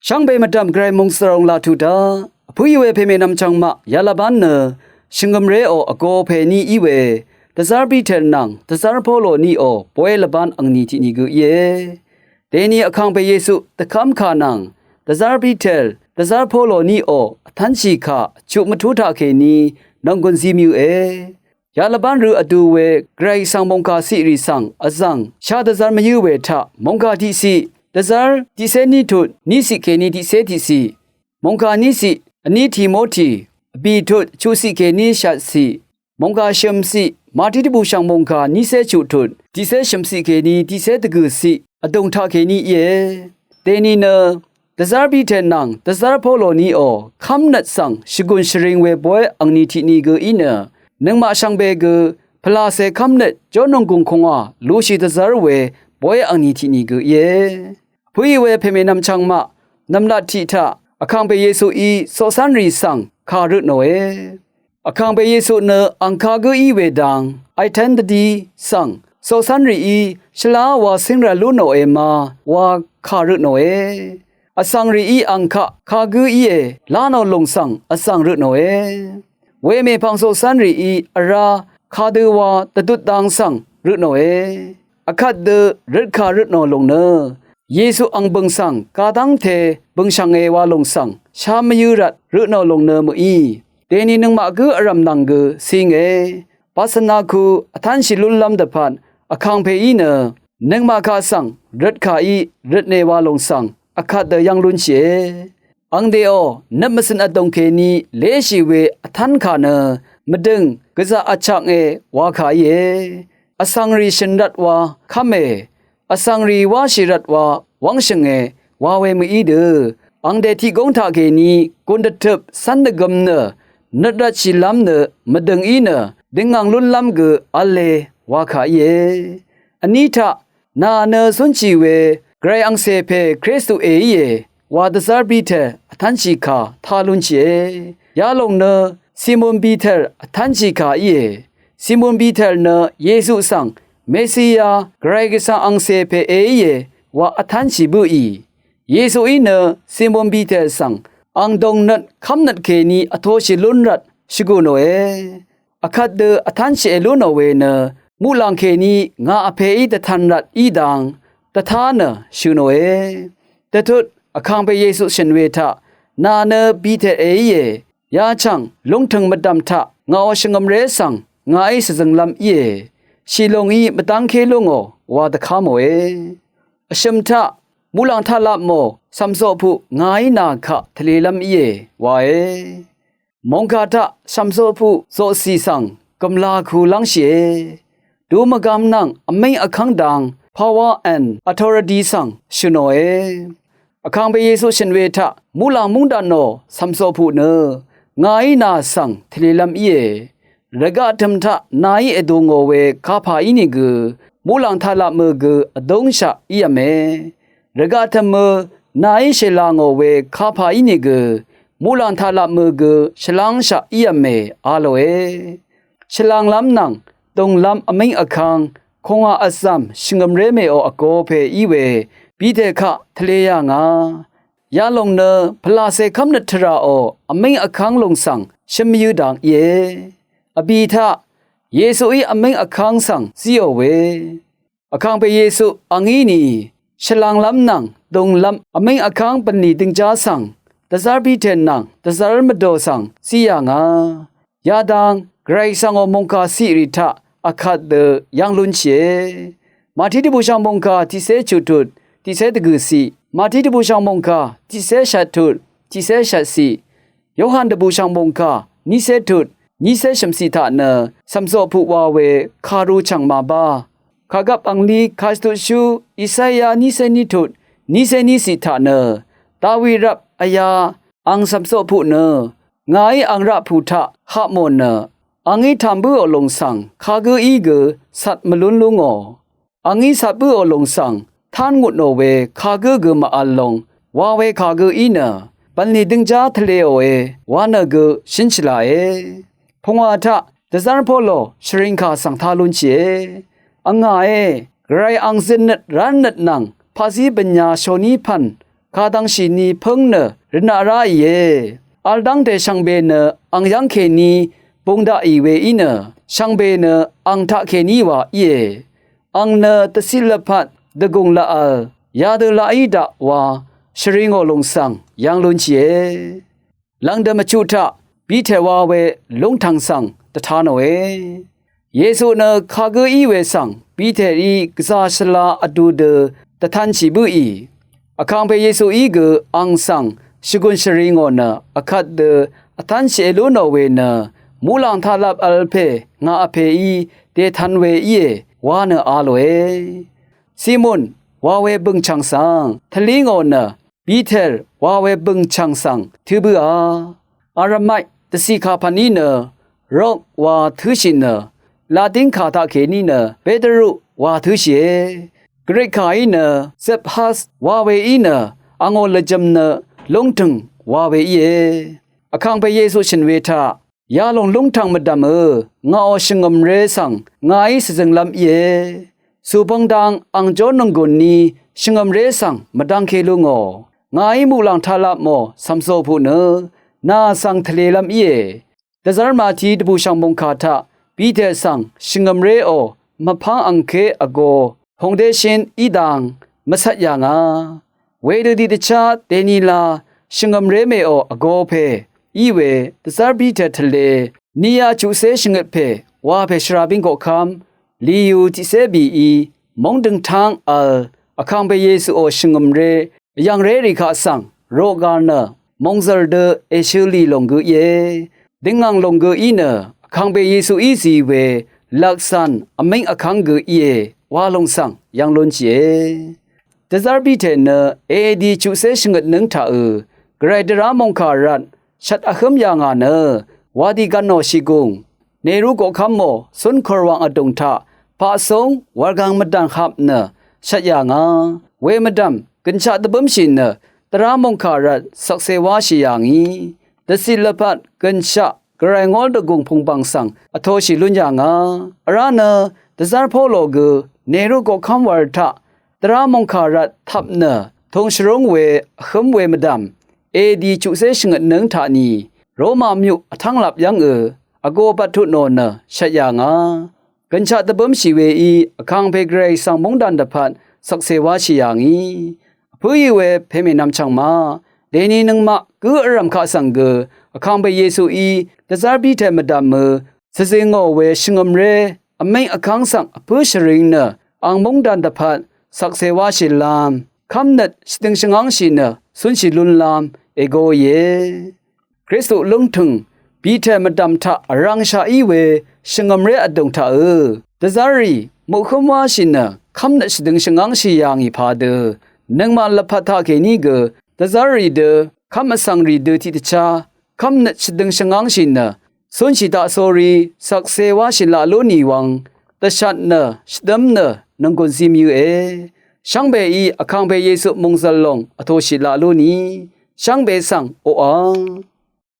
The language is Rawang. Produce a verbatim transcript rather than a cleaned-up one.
Shvngbe mvdv̀m Gvray mòngsvròng laq tuq daq, vpǿì we pèmènvm chvngmaq yalvbán nø, shvngø̀mréò vgō pèní í we, dvzv́r Piter nvng dvzv́r Polo níò bóy lvbán angni tiqni gø íe. Dèni vkàngpè Yesu dvkv́mkà nvng dvzv́r Piter, dvzv́r Polo níò vtv́nshìkà chuq mvtú taqkèní nònggùn zi mvyø̄e. Yalvbán rø vdu we Gvray svng mòngkà ciqrì svng vzv̀ng shá dvzv́r mvyǿ we taq mòngkà tiqciq, dvzv́r tiqcé ní tut níciq kèní tiqcé tiqciq, mòngkà níciq vní Timoti vbì tut chuqciq kèní shvtciq, mòngkà shø̀mciq Màtí dvbùshv̀ng mòngkà nícé chuq tut tiqcé shø̀mciq kèní tiqcé dvgø̀ciq vdùng taqkèní íe. Dèni nø dvzv́r Piter nvng dvzv́r Polo níò kv́mnøt svng shvgùn shvring we bóy angni tiqni gø í nø, nøngmaq shvngbe gø pvlàcè kv́mnøt jónònggùng kùngwà lushì dvzv́r we bóy angni tiqni gø íe. Vpǿì we pèmènvm chvngmaq nv̀mlat tiq taq vkàngpè Yesuí coqcv́nrì svng kà rø tnòe. Vkàngpè Yesu nø ang kagǿ í we dang, aitén dvdi svng coqcv́nrìí shvlá wa cíng rv̀l lú nòe ma wa kà rø tnòe. Vsvng rìí ang kaq kagǿ íe lá nò lùng svng vsvng rø tnòe. Wemèpvng coqcv́nrìí vrá kadø wa dvdut dang svng rø tnòe. Vkvt dø røtkà rø tnò lùng nø, Yesu ang bø̀ng svng kadv́ngte bø̀ngshv̀nge wa lùng svng shá mvyǿ rvt rø tnò lùng nø mø̀í. Dèni nøngmaq gǿ vrv̀m nvng gø cínge. Basvnaku vtv́nshì lúnlv́m dvpvt vkàngpèí nø, nøngmaq kaq svng røtkàí røtne wa lùng svng vkvt dø yv́ng lúnshìe. Ang dèò nøt mvcø̀n vdùng kèní léshì we vtv́nkà nø, mvdø̀ng gvzaq vchaknge wa kà íe. Vsvng rì shø̀n rvt wa kv́me, vsvng rì wáshì rvt wa wv́ngshø̀nge wa we mø̀í dø, ang dè tiq góng taqkèní gùn dvtøp cv́n dvgøm nø nøt rvtshìlv́m nø mvdø̀ng í nø døngngàng lúnlv́m gø v̄le wa kà íe. Vní taq, nà nø zúnshì we Gvray angcè pè Kristu èíe wa dvzv́r Piter vtv́nshìkà tá lúnshìe. Yalòng nø Simon Piter vtv́nshìkà íe. Simon Piter nø Yesu svng Mesiya Gvray Gvsvng angcè pè èíe wa vtv́nshì bǿì. Yesuí nø Simon Piter svng ang dòngnøt kv́mnøt kèní vtoshì lún rvt shvgù nòe. Vkvt dø vtv́nshì èlú nò we nø, muqlàng kèní ngà vpèí dvtv̄n rvt í dang dvtá nø shø̀ nòe. Dvtut vkàngpè Yesu shø̀n we taq, nà nø Piter èíe. Yachv̀ng lúngtø̀ng mvdv̀m taq ngàò shvngø̀mré svng ngàí shvzønglv́m íe. Shìlòng í mvdv́ngké lú ngò wa dvká mòe. Vshø̀m taq, muqlàng taqlap mò cv̀mcoqpuq ngàí nà kaq tvlelv́m íe wae. Mòngkà taq cv̀mcoqpuq zoqcì svng gø̀mlaku lv́ngshìe. Dumvgam nvng vmíng vkv́ng dang power and authority svng shø̀ nòe. Vkàngpè Yesu shø̀n we taq muqlàng múngdatnò cv̀mcoqpuq nø ngàí nà svng tvlelv́m íe. Rvgaq tø̀m taq nàí èdù ngò we kapà ínìgø, muqlàng taqlapmø gø vdúngshaq ív̄me. Rvgaq tø̀mø nàí shèlà ngò we kapà ínìgø, muqlàng taqlapmø gø shvlv́ngshaq ív̄me a lòe. Shvlvnglv́m nvng dùnglv́m vmíng vkv́ng, kùngwà vzv̀m shvngø̀mré mèò vgō pè í we Piter kaq tvle yà ngà. Yalòng nø pvlàcè kv́mnøt tvràò vmíng vkv́ng lùng svng shø̀n mvyǿ dang íe. Vbì taq, Yesuí vmíng vkv́ng svng zíò we, vkàngpè Yesu angí nì shvlvnglv́m nvng dùnglv́m vmíng vkv́ng bv̀nlì døngjá svng dvzv́r Piter nvng dvzv́r mvdò svng zí yà ngà. Yadang Gvray svngò mòngkà ciqrì taq akvt dø yv́ng lúnshìe. Màtí dvbùshv̀ng mòngkà tiqcé chuq tut tiqcé dvgø̀ciq, Màtí dvbùshv̀ng mòngkà tiqcé shvt tut tiqcé shvtciq, Yohan dvbùshv̀ng mòngkà nícé tut nícé shø̀mciq taq nø cv̀mcoqpuq wa we kàru chv̀ng màbá. Kàgvp angli kàshvtutshú Isaya nícé ní tut nícé níciq taq nø, Dawi rvp vya ang cv̀mcoqpuq nø ngàí ang raqpù taq haq mò nø, angí tàm bǿò lùng svng kagǿ í gø cvt mvlún lú ngò. Angí cvt bǿò lùng svng tán ngutnò we kagǿ gø màvl lung wa we kagǿ í nø, bv̀nlì døngjá tvleòe wa nø gø shǿn shvlàe. Pungwà taq dvzv́r Polo shvringkà svng tá lúnshìe. Angàe, Gvray ang zøtnøt ránøt nvng paqzí bø̀n ya shòní pv̀n kadvngshìni pǿng nø rvnaq ráìe. Vl dv́ngte shvngbe nø ang yv́ng kèní bung daqì we í nø, shvngbe nø ang taqkèní wa íe. Ang nø dvciq lvpat dvgùng laq vl yadø laqí daq wa shvri ngò lùng svng yv̄ng lúnshìe. Lv̀ngdø̀m vchuq taq Piter wa we lúngtv̀ng svng dvta nòe. Yesu nø kagǿ í we svng Piterí gvzà shvla vdu dø dvtanshì bǿì. Vkàngpè Yesuí gø ang svng shvgùn shvri ngò nø vkvt dø vtanshìe lú nò we nø, muqlàng taqlap vl pè ngà vpèí dètan we íe wa nø a lòe. Simon wa we bø̀ngchv̀ng svng tvlí ngò nø Piter wa we bø̀ngchv̀ng svng tǿ bǿà. Aramai dvcì kà pv̀n í nø Rok wa tǿshì nø, Latin kà taqkèní nø Peteru wa tǿshìe. Grik kàí nø Cephas wa we í nø angò lvjø̄m nø lúngtø̀ng wa we íe. Vkàngpè Yesu shø̀n we taq, yalòng lúngtv̀ng mvdv̀mø ngàò shvngø̀mré svng ngàí shvzønglv́m íe. Sùbøng dang ang jó nònggùn ní shvngø̀mré svng mvdv́ngké lú ngò, ngàí muqlàng taqlapmò cv̀msò puq nø nà svng tvlelv́m íe. Dvzv́r màti dvbùshv̀ng mòngkà taq Piter svng shvngø̀mréò mvpv́ng angké vgō pòngdéshín í dang mvcvt yà ngà. Wedø tiqdvchá dènila shvngø̀mré mèò vgō pè í we dvzv́r Piter tvle niya chuqcé shvngøt pè wa pè shvrabíng koqkv́m lìyù tiqcé bìí móng døngtáng vl Vkàngpè Yesuò shvngø̀mré vyv̀ngré rì kaq svng roqgà nø mòngzv̀r dø èshø lì lòng gø íe. Døngngàng lòng gø í nø Vkàngpè Yesuí zì we lvksàn vmíng vkv́ng gø íe wa lòng svng yv́ng lúnshìe. Dvzv́r Piter nø edi chuqcé shvngøt nǿng taqø gvray dvrá mòngkà rvt shvt vhǿm yà ngà nø Vatikanò shìgùng Neru koqkv́mò cún kòrwàng vdùng taq paqsúng wurgang mvdv̀n hap nø shvt yà ngà. Wemvdv̀m gø̀nshaq dvbǿmshì nø dvrá mòngkà rvt shvkse wáshì yà ngì. Dvcì lvpat gø̀nshaq gvray ngól dvgùng pùngbàng svng vtoshì lún yà ngà. Vrá nø dvzv́r Polo gø Neru koqkv́m wur taq dvrá mòngkà rvt tvp nø tūng shvrúng we vhǿm we mvdv̀m edi chuqcé shvngøt nǿng taq ni Roma myuq vtv́nglap yv́ngø vgō bvt tut nò nø shvt yà ngà. Gø̀nshaq dvbǿmshì weí Vkàngpè gvray svng móngdàn dvpvt shvkse wáshì yà ngì. Vpǿì we pèmènvm chv̀ngma dèni nøngmaq gǿ vrv̀m kaq svng gø Vkàngpè Yesuí dvzv́r Piter mvdv̀mø shvzøngò we shvngø̀mré vmíng vkv́ng svng vpǿ shvring nø ang móngdàn dvpvt shvkse wáshìlv́m kv́mnøt shvdøng shvngángshì nø cúnshì lúnlv́m ègōìe. Kristu lúngtø̀ng Piter mvdv̀m taq vrv̄ngshaq í we shvngø̀mré vdùng taqø dvzv́rrì muqhǿm wáshì nø kv́mnøt shvdøng shvngángshì yà ngì padø nøngmaq lvpat taqkèní gø dvzv́rrì dø kv́m vsvngrì dø tiqdvchá kv́mnøt shvdøng shvngángshì nø cúnshì taqsórí shvkse wáshì laq lú nì wvng dvshat nø shvdǿm nø nònggùn zimyøe. Shvngbeí Vkàngpè Yesu mòngzv̀l lòng vtoshì laq lú nì shvngbe svng oqà